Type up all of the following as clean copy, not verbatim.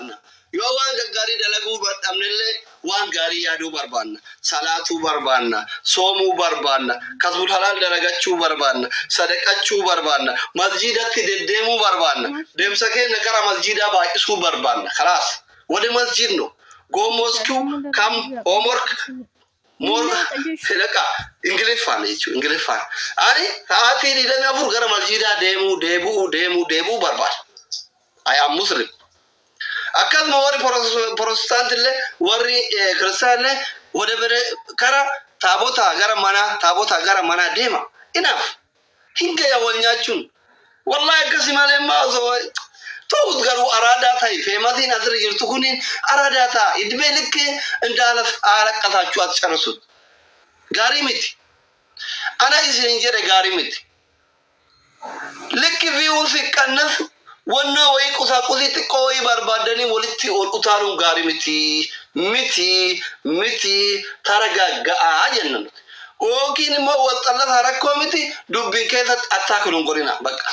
Barbaanna. Yoo waan gaggaarii dalaguu dhabnellee, waan gaarii yaaduu barbaanna. Salaatuu barbaanna. Soomuu barbaanna. Kasbul halaal dalagachuu barbaanna. Sadaqachuu barbaanna. Masjiidatti deddeemuu barbaanna. Deemsa keenya gara masjiidaa baay'isuu barbaanna. Kalaas. ወደ መስጂድ ነው። Go mosque, come homework more በቃ Ingiliffaan jechuudha, Ingiliffaan. Ani sa'aatii 24 gara masjiidaa deemuu, deebi'uu, deemuu, deebi'uu barbaada. I am Muslim. Akkasuma warri Protestant illee, warri Kiristaan illee ወደ bere kara taabotaa gara manaa, taabotaa gara manaa deema. Inaaf hin gaya wal nyaachuun. Wallahi akkasi malee maa osoo ta'us garuu araadaa ta'i, famousiin asirra jirtu kuniin araadaa ta'a. እድሜ ልክ እንዳለቀሳችሁ አትጨርሱት። Gaarii miti. Ana isin jedhe, gaarii miti. ልክ viewun ሲቀነስ wannoo wayii, qusaaqusii xiqqoo wayii barbaadanii walitti ol utaaluun gaarii miti. Miti, miti, taragagga'aa jenna nuti. Yookiin immoo wal xallataa rakkoo miti, dubbiin keessatti attack nun godhina bakka.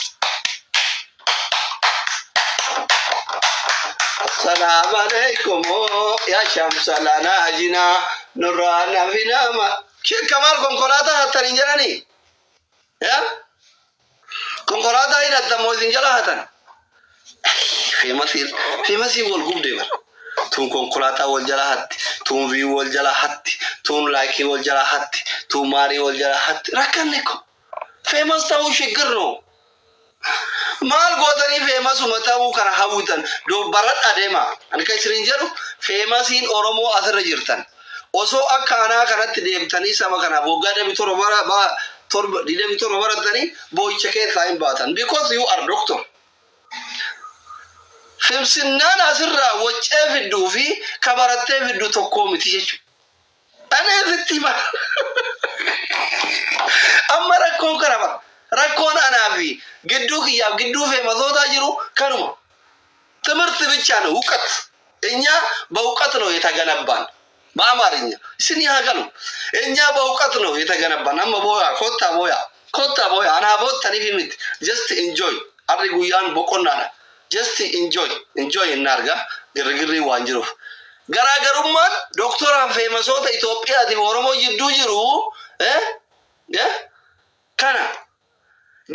Salaam alaikum yaa shamsa lanaa jinaa nurraa nafinama. Sheekh Kamaal, konkolaataa hattaniin jedhanii? Yaa? Konkolaataa hidhattan moo isin jala hatan? Famousii, famousii wal gubdee bara. Tun konkolaataa wal jala hatti, tun view wal jala hatti, tun likeii wal jala hatti, tun maarii wal jala hatti. Rakkanne ko. Famous ta'uu ችግር ነው. Maal gootanii famousuma ta'uu kana hawwitan? Baradhaa deema. Ani kan isiniin jedhu, famousiin Oromoo asirra jirtan. Osoo akka anaa kanatti deemtanii saba kanaaf waggaa 27 27 baratanii boo'icha keessaa hin baatan. Because you are doctor. Finfinnaan asirraa waccee fidduu fi kabarattee fiddu tokkoo miti jechuudha. Ani sitti hima. Amma rakkoon kana bara. Rakkoon anaa fi gidduu kiyyaaf gidduu famousotaa jiru kanuma. ትምህርት ብቻ ነው እውቀት። እኛ በእውቀት ነው የተገነባን። በአማርኛ isin ሀገሉ እኛ በእውቀት ነው የተገነባን። Amma booya, kottaa booya, kottaa booya. Anaa boottaniif miti. Just enjoy. Harri guyyaan boqonnaadha. Just enjoy, enjoy እናርጋ girgirrii waan jiruuf. Garaagarummaan doktoraan famousoota Itoophiyaatiif Oromoo jidduu jiru kana.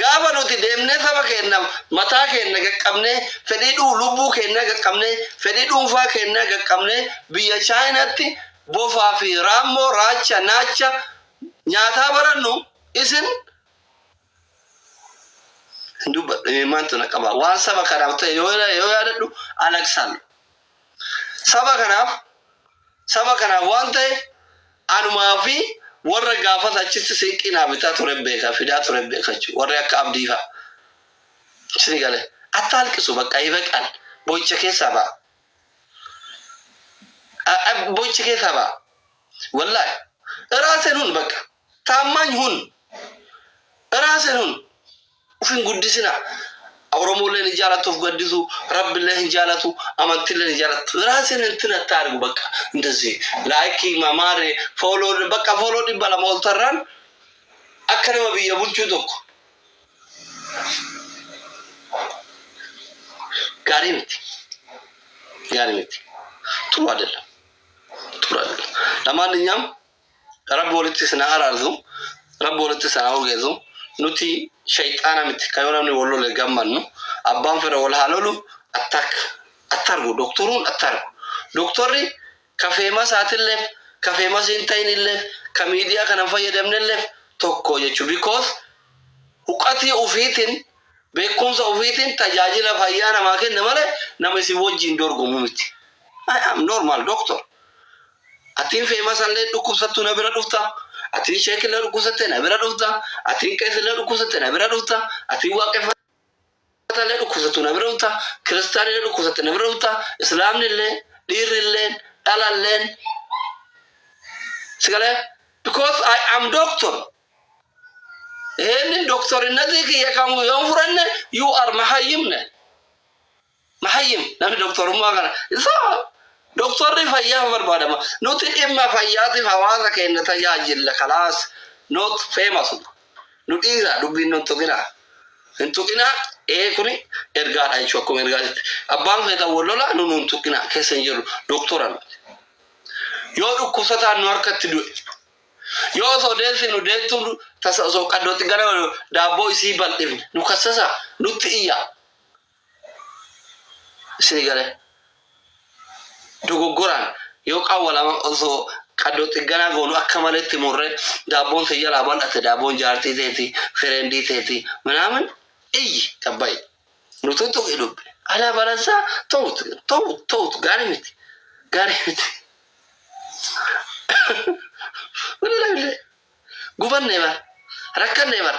Gaafa nuti deemnee saba keenya mataa keenya qaqqabnee, fedhii dhuu lubbuu keenya qaqqabnee, fedhii dhuunfaa keenya qaqqabnee, biyya Chaayinaatti bofaa fi raammoo raacha naacha nyaataa barannu, isin hin dubbadhu. Maantu na qaba? Waan saba kanaaf ta'e yoo yaadadhu alaqsaallu. Saba kanaaf waan ta'e anumaa fi warra gaafas achitti sinqii naa bitaa ture beeka, fidaa ture beeka jechuudha. Warri akka Abdii fa'a. Isin galee አታልቅሱ በቃ ይበቃል። Boo'icha keessaa ba'a. Boo'icha keessaa ba'a. Wallaahi ራስን ሁን፣ በቃ ታማኝ ሁን፣ ራስን ሁን። Ufin guddisina. Oromolleen hin jaalatu of guddisu, Rabbillee hin jaalatu, amantillee hin jaalatu. ራስን እንትን አታርጉ። በቃ እንደዚህ likeii, mamaare, follow, በቃ follow 200 ol tarraan akka nama biyya bulchuu tokko gaarii miti. Gaarii miti. ጥሩ አይደለም። ጥሩ አይደለም። ለማንኛውም Rabbi walitti isin haa araarsu. Rabbi walitti isin haa ogeessu. Nuti shayxaana miti. Kan yoo namni wal lole gammannu. Abbaan fedhe wal haa lolu, attack አታርጉ. Doktoruun አታርጉ. Doktorri ka famousaatillee, ka famousii hin ta'inillee, ka miidiyaa kana hin fayyadamnellee tokko jechuudha. Because huqatii ufiitiin, beekumsa ufiitiin tajaajila fayyaa namaa kenna malee nama isin wajjin dorgomu miti. I am normal doctor. Atiin famousallee dhukkubsattu na bira dhufta. Atiin sheekillee dhukkubsatte na bira dhufta. Atiin qeesillee dhukkubsatte na bira dhufta. Atiin waaqeffatallee dhukkubsattu na bira dhufta. Kiristaanillee dhukkubsatte na bira dhufta. Islaamnillee, dhiirrillee, dhalalleen. Sigalee? Because I am doctor. ይሄንን ዶክተርነት kiyya kamu yoon fudhanne, you are mahayyim ne. Mahayyim namni doktorummaa kana. Isa doktorri fayyaaf barbaadama. Nuti dhimma fayyaatiif hawaasa keenya tajaajilla, kalaas, not famous. Nu dhiisa, dubbiin nun tuqina. Hin tuqinaa. Ee, kuni ergaadha jechuudha, akkuma ergaatitti. Abbaan feetan wal lolaa, nu hin tuqinaa, keessa hin jirru, doktora nuti. Yoo dhukkubsataan nu harkatti du'e, yoo osoo deessinu deettuun tasa osoo qaddootti gara daabboo isii bal'ifne, nu kassasa, nutti iyya. Isinii galee? Dogoggoraan yoo qaawwa lama osoo qaddoo xigganaa goonu akka maletti murree daabboon si jalaa bal'ate, daabboon jaartii teeti, friendii teeti minaamin, iyyi qabba'i, nu tuttuqi dubbi alaa balansaa ta'ut ta'ut ta'ut. Gaarii miti, gaarii miti. Wallahi gubanne bar, rakkanne bar,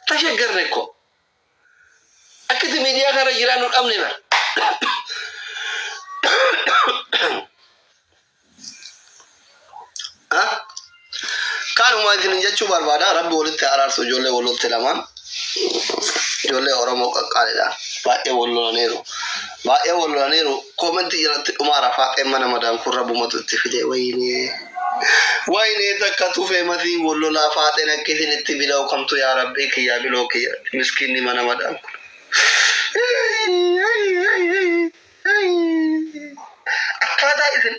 tashaggarne ko akkatti miidiyaa kana jiraa nu dhabne bar. Ha? Kanuma isin jechuu barbaada. Rabbi walitti araarsu ijoollee wal lolte lamaan. Ijoollee Oromoo qaqqaalidha. Baay'ee wal lolaniiru. Baay'ee wal lolaniiru. Commentii jalatti dhumaara faaxeen mana madaan kun rabbumatu itti fide. Wayinee. Wayinee, takka tufee masii wal lolaa faaxeen akka isin itti bilaa'u kamtu, yaa Rabbii kiyyaa, biloo kiyya, miskiinni mana madaan kun. Akkaataa isin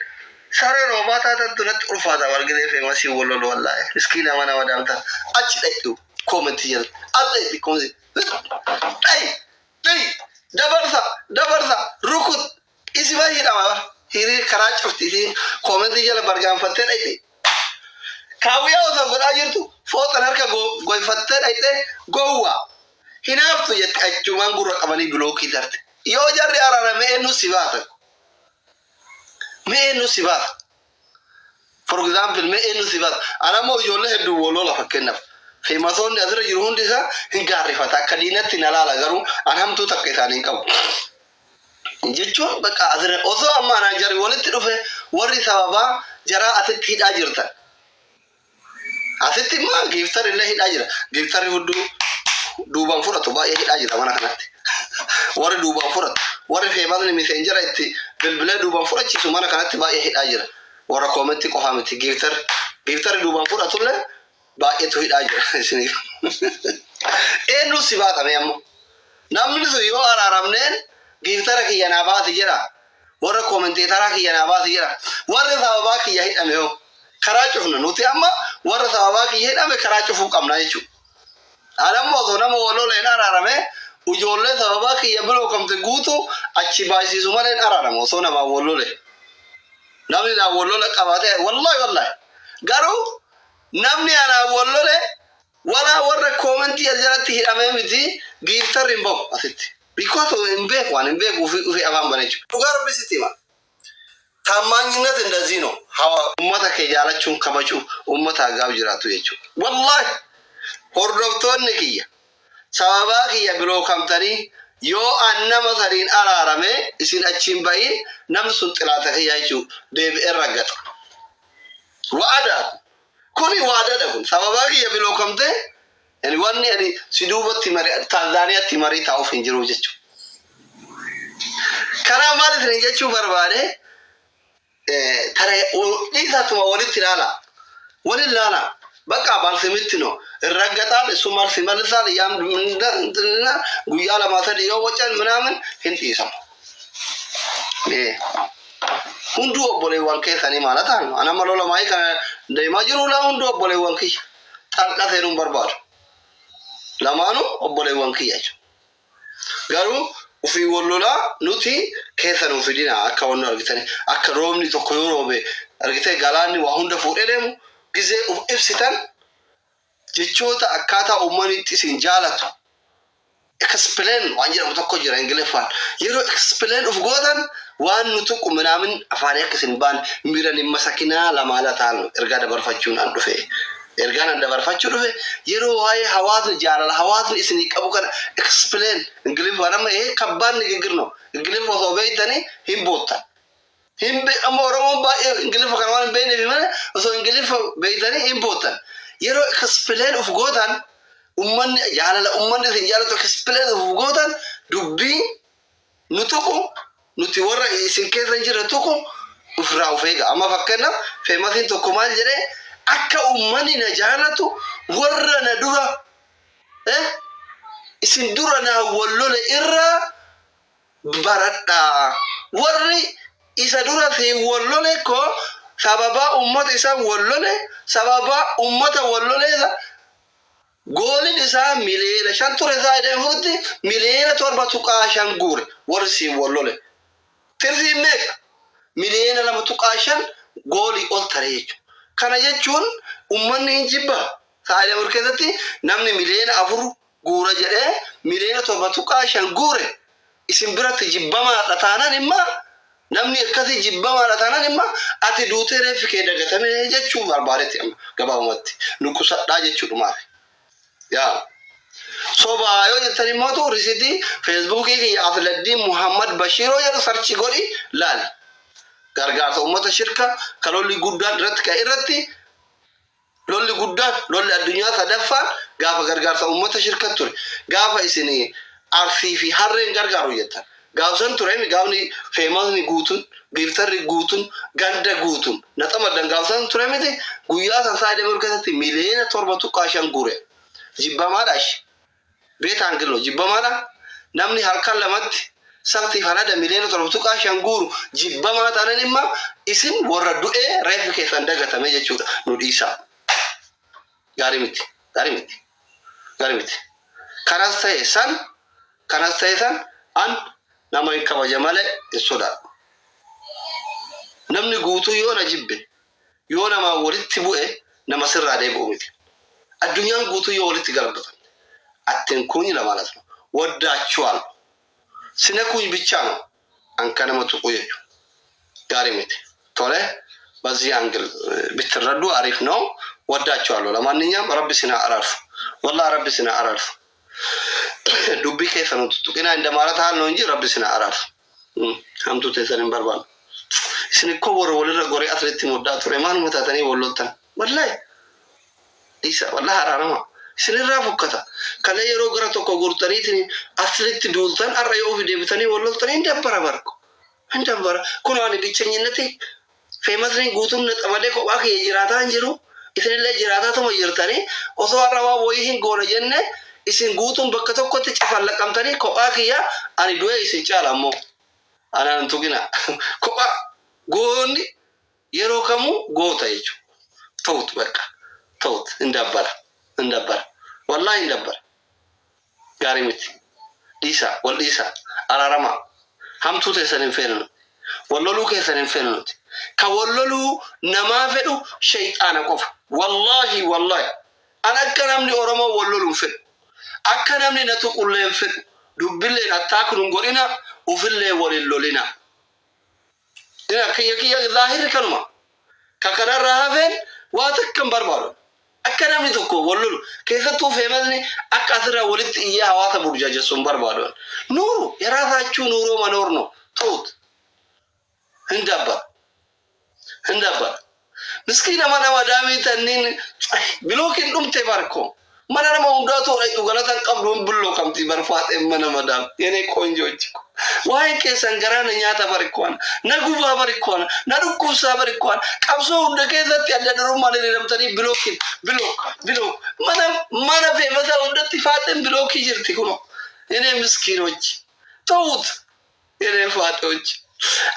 saree roobaa taatan natti ulfaata argitee famousii wal lolu. Wallaahi miskiina mana madaam taata, achi dhaqxu commentii jalatti, as dhaqxi commentii, dhayi dhayi, dabarsa dabarsa, rukut isima hidhama hiriir karaa cufti. Isiin commentii jala bargaanfattee dhaqxi, kaawwiyaa osoo godhaa jirtu fooxan harka goyfattee dhaqxee, gowwaa hinaaftu jetti, achumaan gurra qabanii blockii tarte. Yoo jarri araarame eenyu si baata? Mee eenyu si baata? For example, mee eenyu si baata? Ana ammoo ijoollee hedduu wolola, fakkeenyaaf famousoonni asirra jiru hundi isaa hin gaarrifata, akka diinatti na laala, garuu an hamtuu takka isaanii hin qabu jechuun bakka asirra osoo amma anaan jarri walitti dhufe, warri sababaa jaraa asitti hidhaa jirtan. Asitti immoo gifter illee hidhaa jira. Gifterri hudduu duubaan fudhatu baay'ee hidhaa jira mana kanatti. Warri duubaan fudhatu, warri famousni messengera itti bilbilee duubaan fudhachiisu mana kanatti baay'ee hidhaa jira. Warra commentii qofaa miti. Gifterri gifterri duubaan fudhatullee baay'eetu hidhaa jira. Isiniif. Eenyu si baatame ammoo? Namni sun yoo araaramneen giftera kiyya naa baasi jedha. Warra commentatora kiyya naa baasi jedha. Warri sababaa kiyya hidhame hoo? Karaa cufna. Nuti amma warra sababaa kiyya hidhame karaa cufuu qabna jechuudha. Anammoo osoo nama waloleen araarame, ijoollee sababaa kiyya bilookamte guutu achi baay'isiisu malee hin araaramu osoo namaan walole. Namni naan walola qabaate, wallahi wallahi. Garuu namni anaan walole walaa warra commentii as jalatti hidhamee miti, gifterri hin bahu asitti. Because hin beeku, waan hin beeku ofii ofii afaan bane jechuudha. Dhugaa Rabbi sitti hima. ታማኝነት እንደዚህ ነው። Ummata kee jaalachuun kabajuu ummata hagaaf jiraatu jechuudha. Wallahi hordoftoonni kiyya sababaa kiyya bilookamtanii yoo an nama saniin araarame isin achiin bahin, namni sun xilaata kiyya jechuudha, deebi'ee raggata. Wa'adaa kuni waadadha, kun sababaa kiyya bilookamtee yani wanni ani si duubatti marii Taanzaaniyaatti marii taa'uuf hin jiru jechuudha. Karaa maal isin jechuu barbaade, tara dhiisatuma walitti ilaala. Waliin ilaala. Bakka balsimitti no irraggaxaal እሱ መልስ ይመልሳል። ያም guyyaa lama sadi yoo wacan ምናምን hin dhiisamu. Hunduu obboleewwan keessanii ማለት ነው. Anama lola maayii kana deemaa jiru laa, hunduu obboleewwan kiyya. Xalqa seenuun barbaadu. Lamaanuu obboleewwan kiyya jechuudha. Garuu ufii wal lolaa nuti keessa nuuf fidina, akka wannu argitanii akka roobni tokko yoo roobe argitee galaanni waa hunda fuudhee deemu, gizee uf ibsitan jechoota akkaataa uummanni itti isin jaalatu explain waan jedhamu tokko jira Ingiliffaan. Yeroo explain uf gootan waan nu tuqu minaamin afaanii akka isin baan miiran hin masakinaa lamaala taanu ergaa dabarfachuun an dhufe. Ergaan an dabarfachuu dhufe, yeroo waa'ee hawaasni jaalala hawaasni isinii qabu kana explain Ingiliffaan amma ee kabbaan ንግግር ነው. Ingiliffa osoo beektanii hin boottan. Hin amma Oromoon baay'ee Ingiliffa kana waan hin beekneef malee osoo Ingiliffa beektanii hin boottan. Yeroo explain uf gootan, ummanni jaalala ummanni isin jaalatu explain uf gootan, dubbii nu tuqu, nuti warra isin keessa hin jirre tuqu ofirraa of eega. Amma fakkeenyaaf famousiin tokko maal jedhee, akka ummanni na jaalatu warra na dura Isin dura naa wal lole irraa baradhaa. Warri isa dura fi wal lole ko sababaa ummata isaa wal lole, sababaa ummata wal loleesa goolin isaa 5 miliyoona ture isaa jedhee furti 7.5 miliyoona guure warri siin wal lole. Tirfiin meeqa? 2.5 miliyoona goolii ol tare jechuudha. Kana jechuun ummanni hin jibba. Sa'aatii 4 keessatti namni 4 miliyoona guura jedhee 7.5 miliyoona guure isin biratti jibbamaadha taanaan, imma namni akkasii jibbamaadha taanaan, imma ati duutee reeffi kee dagatame jechuu barbaadetti. Amma gabaabumatti nu qusadhaa jechuudhumaaf. Yaa sobaa yoo jettan immootu risitii Facebookii kiyya Afladdiin Muhammad Bashiiroo jedhu search godhi laali. Gargaarsa uummata shirka ka lolli guddaan irratti ka'e irratti, lolli guddaan, lolli addunyaa sadaffaan gaafa gargaarsa uummata shirka ture, gaafa isin Arsii fi harreen gargaaru jettan gaafsan ture. Gaafni famousni guutuun, gifterri guutuun, ganda guutuun naxamaddan gaafsan ture miti? Guyyaa san saa deemuu keessatti 7.5 miliyoona guure. Jibbamaadha ishi beetaan gillo jibbamaadha. Namni halkan lamatti sabtiif halada 7.5 miliyoona guuru jibbamaa taanan, imma isin warra du'ee reeffi keessan dagatame jechuudha. Nu dhiisaa, gaarii miti, gaarii miti, gaarii miti. Kanas ta'e san, kanas ta'e san, an nama hin kabaja malee hin sodaadhu. Namni guutuu yoo na jibbe, yoo namaa walitti bu'e, nama sirraa deebi'u miti. Addunyaan guutuu yoo walitti galbatan አትንኩኝ ለማለት ነው። ወዳችኋለሁ። ስነኩኝ ብቻ ነው አንከነመ tuqu jechuudha. Gaarii miti. Tole, በዚህ angle ብትረዱ አሪፍ ነው። ወዳችኋለሁ። ለማንኛውም ረቢ ሲና አራርሱ፣ ወላ ረቢ ሲና አራርሱ። Dubbii keessa nu tuttuqinaa እንደማለት ያህል ነው እንጂ ረቢ ሲና አራርሱ። Hamtuu teessan hin barbaadu. Isin ikkoo warra walirra goree asirratti muddaa ture maaluma taatanii wal loltan? Wallahi isa wallahi araarama isinirraa fokkata. Kalee yeroo gara tokko gurtaniitiin asirratti duultan, har'a yoo ofi deebitanii wal loltanii hin dabbara barko, hin dabbara. Kun ani ብቸኝነት famousni guutuun xamadee kophaa kiyya jiraataa hin jiru. Isinillee jiraataa tuma jirtanii, osoo har'a waa wayii hin goone jenne isin guutuun bakka tokkotti cafallaqamtanii, kophaa kiyya ani du'ee isin caala ammoo anaan hin tuqina. Kophaa goonni yeroo kamuu goota jechuudha. ተውት በቃ ተውት። እንዳበራ እንዳበራ wallahi እንዳበራ። Gaarii miti. Dhiisaa, wal dhiisaa, araaramaa. Hamtuu teessan hin feenu nuti. Wal loluu keessan hin feenu nuti. Ka wal loluu namaa fedhu shayxaana qofa. Wallahi, wallahi, an akka namni Oromoo wal loluu hin fedhu, akka namni na tuqullee hin fedhu. Dubbilleen attaakun hin godhina, ufillee walin lolina. Ina kiyya kiyya zaahirri kanuma. Ka kanarraa hafeen waa takka hin barbaadu. Akka namni tokko wal lolu, keessattuu famousni akka asirraa walitti iyyaa hawaasa burjaajessu hin barbaadu. ኑሩ፣ የራሳችሁ ኑሮ መኖር ነው። ተውት። እንዳባ እንዳባ miskiina mana madaamii tanniin blockiin dhumte barko mana nama hundaatu dhaqxu galatan qabdu hin blockamti barfaaxeen mana madaam. የኔ ቆንጆች, waa'een keessan garaa na nyaata barikkoon, na gubaa barikkoon, na dhukkubsaa barikkoon. Qabsoo hunda keessatti adda durummaan hiriiramtanii blockiin block block mana mana famousaa hundatti faaxeen blockii jirti kuno. የኔ ምስኪኖች ተዉት። የኔ ፋጤዎች,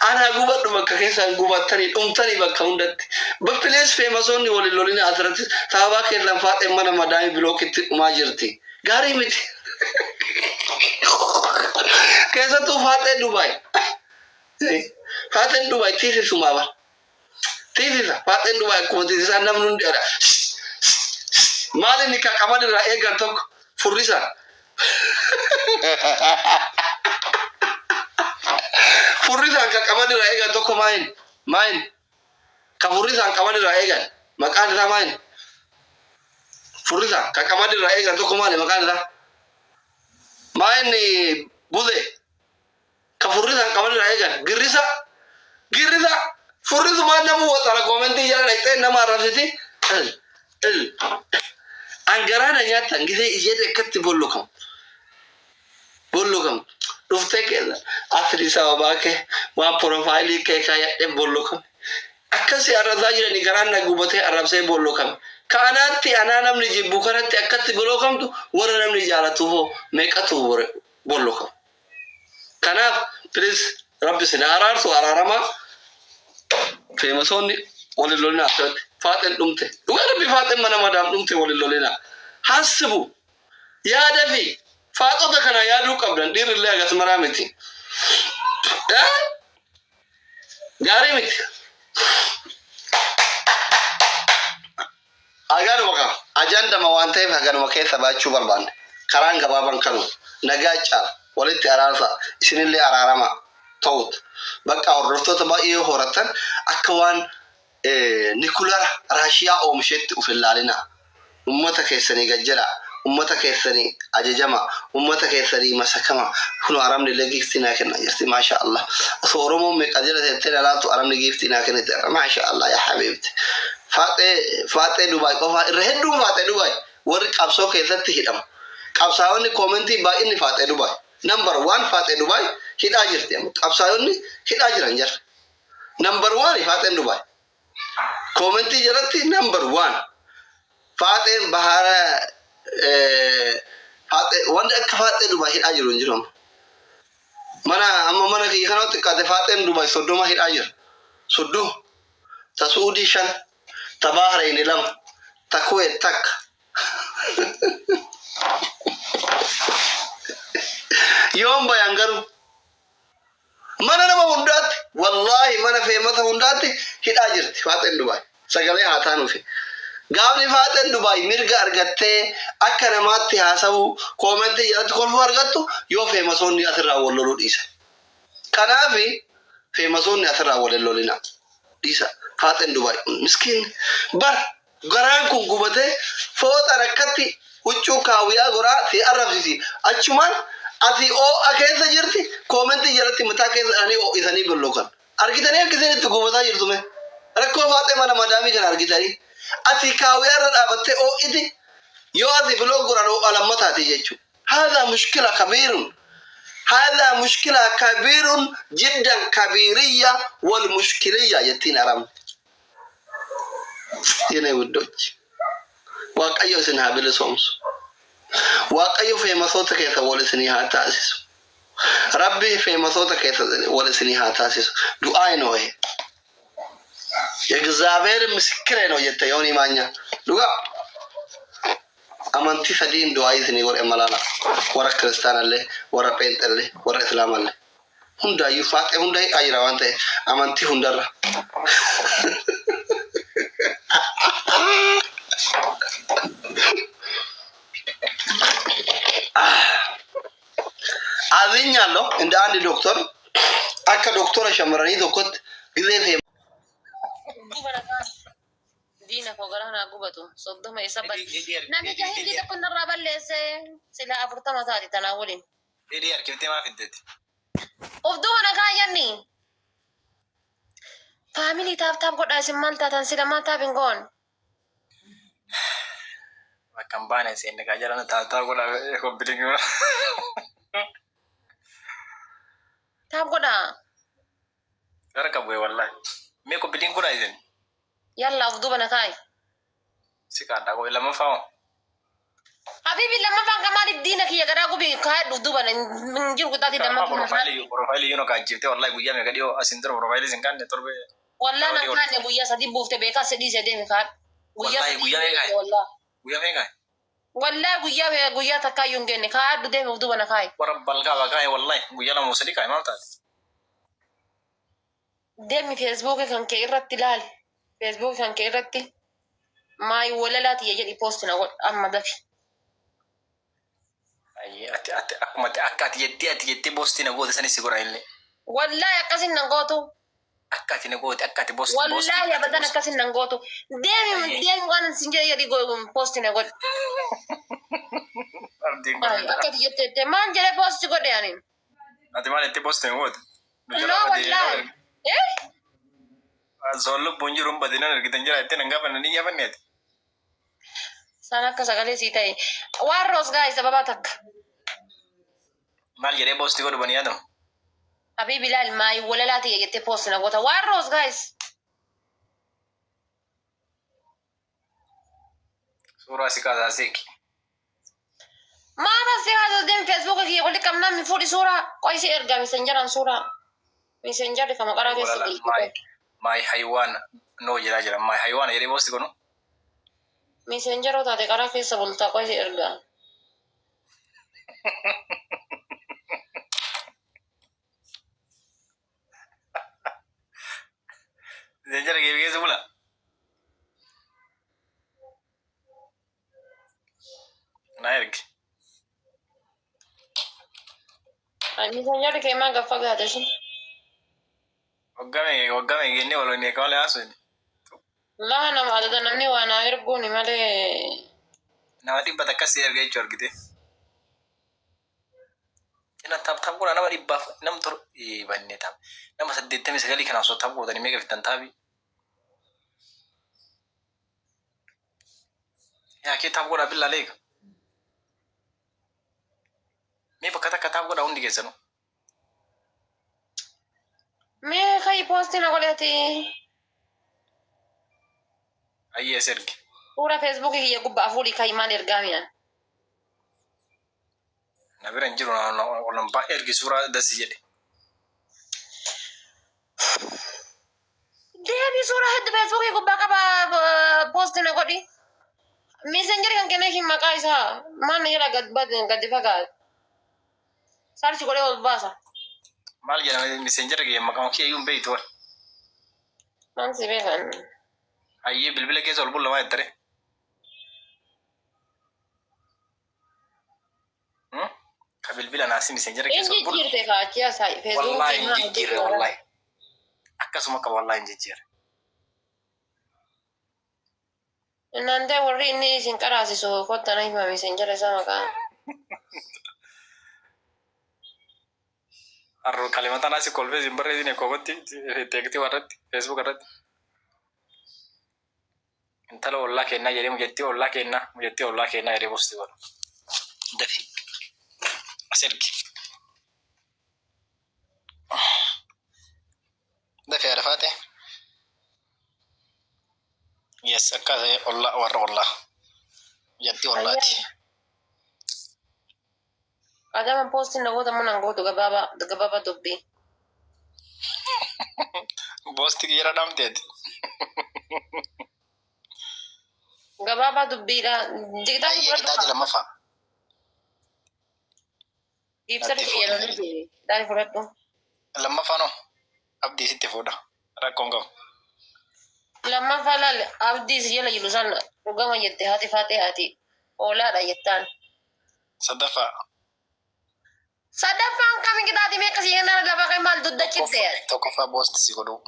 anaa gubadhu bakka keessaan gubattanii dhumtanii bakka hundatti. But please, famousonni walin lolina asirratti. Sababaa keessan faaxeen mana madaamii blockitti dhumaa jirti. Gaarii miti. Keessattuu faaxee Dubaay. Faaxeen Dubaay tiisisumaa bara. Tiisisa. Faaxeen Dubaay akkuma tiisisaa namni hundi jedha. Maal inni ka qaban irraa eegan tokko furrisa. Furrisaan ka qaban irraa eegan tokko maayin? Maayin? Ka furrisaan qaban irraa eegan maqaan isaa maayin? Furrisaan ka qaban irraa eegan tokko maali maqaan isaa? Maayin buze? Ka furrisaan qaban irraa eegan girrisa. Girrisa. Furrisumaan nama waxala commentii jala dhaqxee nama arrabsiti. An garaa na nyaattan gisee isheen akkatti bollokamu. Bollokamu. Dhuftee keessa asli sababaa kee waan profileii kee kaayadhee bollokame. Akkasii arrabsaa jiranii garaan na gubatee arrabsee bollokame. Ka anaatti anaa namni jibbu kanatti akkatti bolookamtu, warra namni jaalatu hoo meeqatu bollokamu? Kanaaf please, Rabbi isin araarsu, araaramaa. Famousoonni walin lolinaa asirratti. Faaxeen dhumte. Dhugaa Rabbi, faaxeen mana madaam dhumte. Walin lolinaa. Hasibu yaada fi faaxota kana yaaduu qabdan. Dhiirrillee hagas maraa miti. Gaarii miti. Haganuma qaba. Ajandama waan ta'eef haganuma keessa baachuu barbaanne. Karaan gabaabaan kanuma. Nagaa caala. Walitti araarsaa. Isinillee araaramaa. Ta'ut. Bakka hordoftoota baay'ee yoo horattan akka waan nikulara Raashiyaa oomisheetti uf hin laalinaa. Ummata keessanii gad jedhaa. Ummata keessanii ajajama. Ummata keessanii masakama. Kun Arabni illee giiftii naa kenna jirti. Maasha Allah. Osoo Oromoon meeqa jala teettee na laattu, Arabni giiftii naa kennite. Maasha Allah yaa habiibti. Faaxee, Faaxee Dubaay qofaa irra hedduun Faaxee Dubaay warri qabsoo keessatti hidhamu. Qabsaa'onni commentii baay'inni Faaxee Dubaay. Number one Faaxee Dubaay hidhaa jirti amma. Qabsaa'onni hidhaa jiran jara. Number one Faaxeen Dubaay. Commentii jalatti number one. Faaxeen Bahara, Faaxee, wanti akka Faaxee Dubaay hidhaa jiru hin jiru amma. Mana amma mana kiyya kana xiqqaate Faaxeen Dubaay 30 hidhaa jira. 30. Ta Suudii shan. Ta Bahrein lama. Ta Kuwait takka. Yoom bayan garuu? Mana nama hundaatti, wallaahi, mana famousa hundaatti hidhaa jirti Faaxeen Dubaay. Sagalee haa taanuufi. Gaafni Faaxeen Dubaay mirga argattee akka namaatti haasa'uu, commentii jalatti kolfuu argattu yoo famousoonni asirraa wal loluu dhiisan. Kanaaf famousoonni asirraa wal hin lolinaa. Dhiisa. Faaxeen Dubaay miskiin bar garaan kun gubatee fooxaan akkatti huccuu kaawwiyaa goraa si arrabsisi. Achumaan asii oo'a keessa jirti, commentii jalatti mataa keessa dhanii oo'isanii bollokan. Argitanii akka isheen itti gubataa jirtu mee? Rakkoo Faaxee mana madaamii kana argitanii. Asii kaawwiyaa irra dhaabattee oo'iti, yoo asii block godhan oo'a lammataati jechuudha. هذا مشكلة كبير، هذا مشكلة كبير جدا، كبيرية والمشكلية jettiin Arabni. የኔ ውዶች, Waaqayyo isin haa bilisoomsu. Waaqayyo famousoota keessa wal isinii haa taasisu. Rabbi famousoota keessa wal isinii haa taasisu. Du'aa ነው ይሄ። የእግዚአብሔር ምስክሬ ነው jette Yoonii Maanya. Dhugaa amantii sadiin du'aa isinii godhe malaala. Warra kiristaanallee, warra pheenxellee, warra islaamallee. Hundaayyuu faaxee hunda hidhaa jira waan ta'eef amantii hundarra. አዝኛለሁ እንደ አንድ ዶክተር, akka doktora shamarranii tokkotti gisee fee Gubana kaan diina koo garaa naa gubatu 30 isa bal namicha hindi tokko narraa balleesse, sila 40 taati tanaa waliin. Hidhii harkiftee maa fiddeeti? Of duuba na kaayyanni. Family, tap tap godhaa. Isin maal taatan? Sila maal tap hin goon? Bakka hin baane seenne kaa jedhan, tap tap godhaa, copy link godhaa. Tap godhaa. Gara qabu wallahi. Mee copy link godhaa isin. Yalla, of duuba na kaayi. Si kaadhaa qo'i, lammaffaa hoo? Habibi, lammaffaan kan maaliif diina kiyya garaa gubi kaayadhu, duuba hin jiru qixaatii lammaffaan. Profileii, profileii yoo kaajjiftee wallahi guyyaa meeqa dhiyoo asin dura profileii sin kaanne torbe. Wallaa nan kaanne, guyyaa 3 buufte beekaa si dhiise deemi kaadhu. Guyyaa Wallahi 3 guyyaa meeqa? Wallaa. Guyyaa meeqa? Wallaa guyyaa takkaayyuu hin genne, kaadhu deemi, of duuba na kaayi. Warra balgaa baqaa wallahi guyyaa 2 3 kaaye maal taate? Deemi Facebookii kan kee irratti ilaali. Facebookii kan kee irratti maayi walalaa tiyya jedhi post na godhu amma dafi. Ayyee, ati akkuma ati akka ati jettee postii na goote sanis si godha illee. Wallaahi akkasin nan gootu. Akka ati na goote, akka ati postii Wallaahi abadan akkasin nan gootu. Deemi. Ayyee. Deemi, waan sin jedhe jedhi post na godhu. Abdiin Ay, godhe. akka ati jettee maal jedhee post godhe ani? Ati maal itti postii na goote? No, wallaahi. Eh? Soon lubbuun jiru hin badinan argitan jira ittiin hin gaafanne ni gaafanne ati. Isaan akka sagalee sii ta'e. Waan roos gaa'e sababa takka. Maal jedhee postii godhu banii yaadamu? Habibi, ilaali, maayi walalaa tiyya jettee post na goota. Waan roos gaa'es. Suuraa si kaasaa seeki. Maama si haasoo deem Feesbuuka kiyya wali qabnaa mi fuudhi suuraa qoysi ergaa misenjaraan suuraa. Misenjarri kama qaraa keessa Maay maay haywaan noo jedhaa jira. Maay haywaan jedhee boosti kunu. Misenjaroo taate qaraa keessa bultaa qoysi ergaa. Misenjara kee keessa bula. Na ergi. Misenjarri kee maa gaffa gaate sun. Waggaa meeqa waggaa meeqa jennee wal waliin eegaa malee haasofne. Laa nama adada namni waa naa erguuni malee. Nama dhibba takka si erga jechuu argite. Ina taap taap godhaa nama dhibbaaf nama tor bannee taap nama 89 kanaaf osoo taap gootanii meeqa fittan taabi. Yaa kee taap godhaa billaa leega. Mee bakka takka taap godhaa hundi keessanuu. Mee kayi poostii na godhati. Ayyee as ergi. Suura Feesbuukii kiyya gubbaa fuudhi kayi maal ergaa mi'an. Na bira hin jiru olampaa ergi suuraa dasi jedhe. Deebii suuraa hedduu Feesbuukii gubbaa qaba poostii na godhi. Miisenjari kan kennee maqaa isaa maal na jala gad fagaate. Sarchi godhee ol baasa. Maal jedhama miseenjara kiyya maqaan kiyya iyyuu hin beektu wal. Maal si beekan? Ayyee bilbila keessa ol bulla maa jettare. Ka bilbila naasi miseenjara keessa ol bulla. Injijjiirte kaachii asaa Wallaahi Feesbuukii hin jijjiirre wallaahi. Akkasuma akka wallaahi hin jijjiirre. Innantee warri inni isin qaraasisu kottana hima miisenjara isaa maqaa. Arro kalimata naasi kolfee isin barreessine koobatti teektii warratti feesbuuk irratti. Intala ollaa kennaa jedhee mucattii ollaa kennaa mucattii ollaa kennaa jedhee posti godha. Dafi. As ergi. Dafi arafaate. Yes akka ollaa warra ollaa. Mucattii ollaati. Adama poostiin nagoota mana gootu gabaabaa gabaabaa dubbii. Boosti kiyyara dhamteeti. Gabaabaa dubbiidha. Jigdaa Ayyee kitaabni lammaffaa. Ibsarri fayyadamuu daani fudhadhu. Lammaffaa noo abdii sitti fuudha. Rakkoon qabu. Lammaffaa laal abdii si jala jiru sana dhugama jette haati faatee haati hoolaadha jettaan. Sadaffaa. Sadaffaan kami kitaati meeqa si kennaa lafa kan maal dudda citte. Tokkoffaa boosti si godhuu.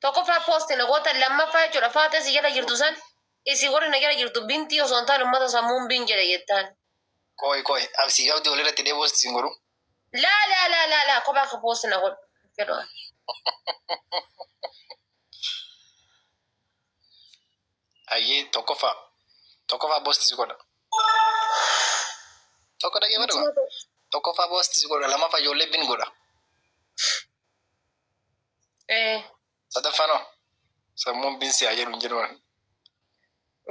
Tokkoffaa poosti nagoota lammaffaa jechuudha faatee si jala jirtu san isi warri na jala jirtu bintii osoo hin taane uummata sammuun bin jedhe jettaan. Kooyi kooyi absii abdii walirratti dhee boosti si godhuu. Laa laa laa laa laa kophaa akka poosti na godhu jedhu. Ayyee tokkoffaa. Tokkoffaa boosti si godha. Tokko dhagee baduma. Tokkoffaa boosti si godha. Lammaffaa ijoollee bin godha. Ee Sadaffaa noo sammuun bin si haa jedhu hin jedhu.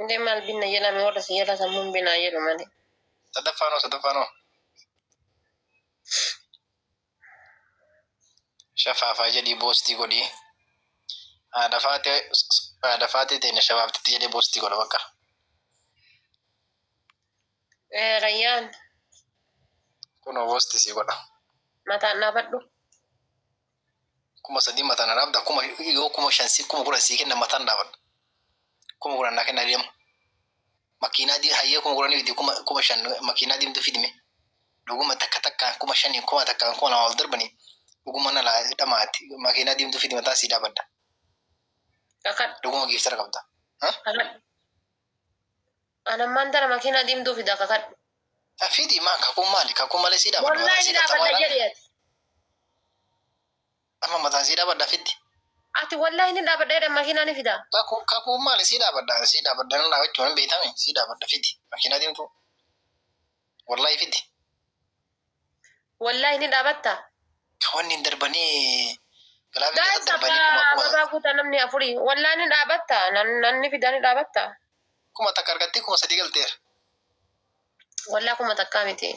indee maal binna jedhame warra si jala sammuun binaa jedhu malee. Sadaffaa noo sadaffaa noo. Shafaafaa jedhii boostii godhii. Haadha faatee haadha faatee teenya shafaaftitti jedhee boostii godha bakka. Ee Rayyaan Kunoo boostii si godha. mataan dhaabadhu. 3000 mataan dhaabda kuma yoo 5000 si 10,000 sii kenna mataan dhaabadha. 10,000 naa kenna deema. Makiinaa dii hayyee 10,000 fidi 5,000 makiinaa diimtuu fidime. Dhuguma takka takkaan 5,000 1,000 2,000 ol darbanii dhuguma na laa dhamaati makiinaa diimtuu fidi mataa sii dhaabadha. Kakadhu. Dhuguma giiftara qabda. Kakadhu. Anammaan tana makiinaa diimtuu fida kakadhu. Fidi maa kakuun maali kakuun malee sii dhaabadha. Wallaahi ni dhaabadha jedhi ati. Amma mataan sii dhaabadha fiddi. Ati wallaahi ni dhaabadha jedhan makiinaa ni fida. Kakuun maali sii dhaabadha sii dhaabadha nan dhaabachuu hin beekame sii dhaabadha fidi makiinaa diimtuu. Wallaahi fidi. Wallaahi ni dhaabatta. Wanni hin darbanii Gilaabii Guys, keessatti darbanii kuma abbaa kuma abbaa guutaa namni afurii. Wallaan ni dhaabatta. Namni fidaa ni dhaabatta. 1000 argattee 3000 galteera. Wallaa 1000 miti.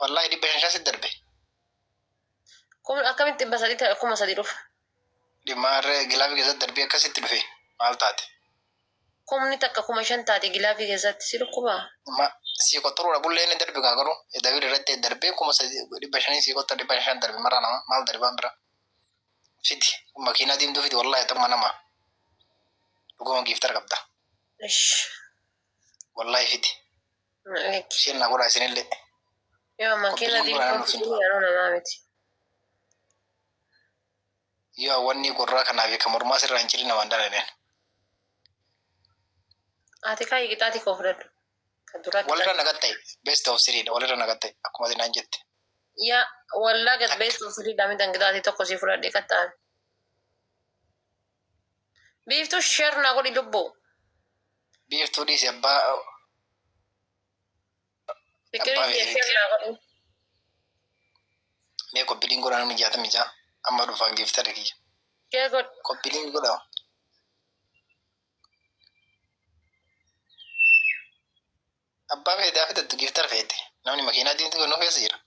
Wallaahi 500 sitti darbe. Akkamitti 300 ta'e 3000 dhufa? Dhimmaarree gilaabii keessatti darbee akkasitti dhufe maal taate? 1000 5000 taate gilaafii keessatti si dhukkubaa? Ma sii qoxxuruudha bullee inni darbe kaa garuu dabil irratti darbee 3500 sii qoxxara 500 darbe maraa nama maal darbaan bira. Fidi makiinaa diimtuu fidi wallaahi xumma nama dhuguma giiftar qabda. Ish. Wallaahi fidi. Lakki. Isheen na godhaa isinillee. Yoo makiina Qophiin godhaa diimtuu nuuf hin fiduu yeroo namaa miti. Yoo wanni gorraa kanaa fi kan mormaa sirraa hin jirin namaan dalaneen. Ati kaayii qixaatii koo fudhadhu. Kan duraa Walirra qixaatii. nagat ta'e best of three dha walirra nagat ta'e akkuma ati naan jette. Yaa wallaa gad Takka. beestuu firii dha mitan qixaatii tokko sii fudhadhe qaxxaame. Biiftuu sheer naa godhi lubbuu. Biiftuu dhiisi abbaa Fikirii abbaa kiyya feeteeti. sheer naa godhi. Mee qophiin godhaa namni 66 amma dhufaan giiftara kiyya. Sheer godhi. Qophiin godhaa. Abbaa feete haa fidattu giiftara feete. Namni makiinaa diimtuu kennuu keessa jira.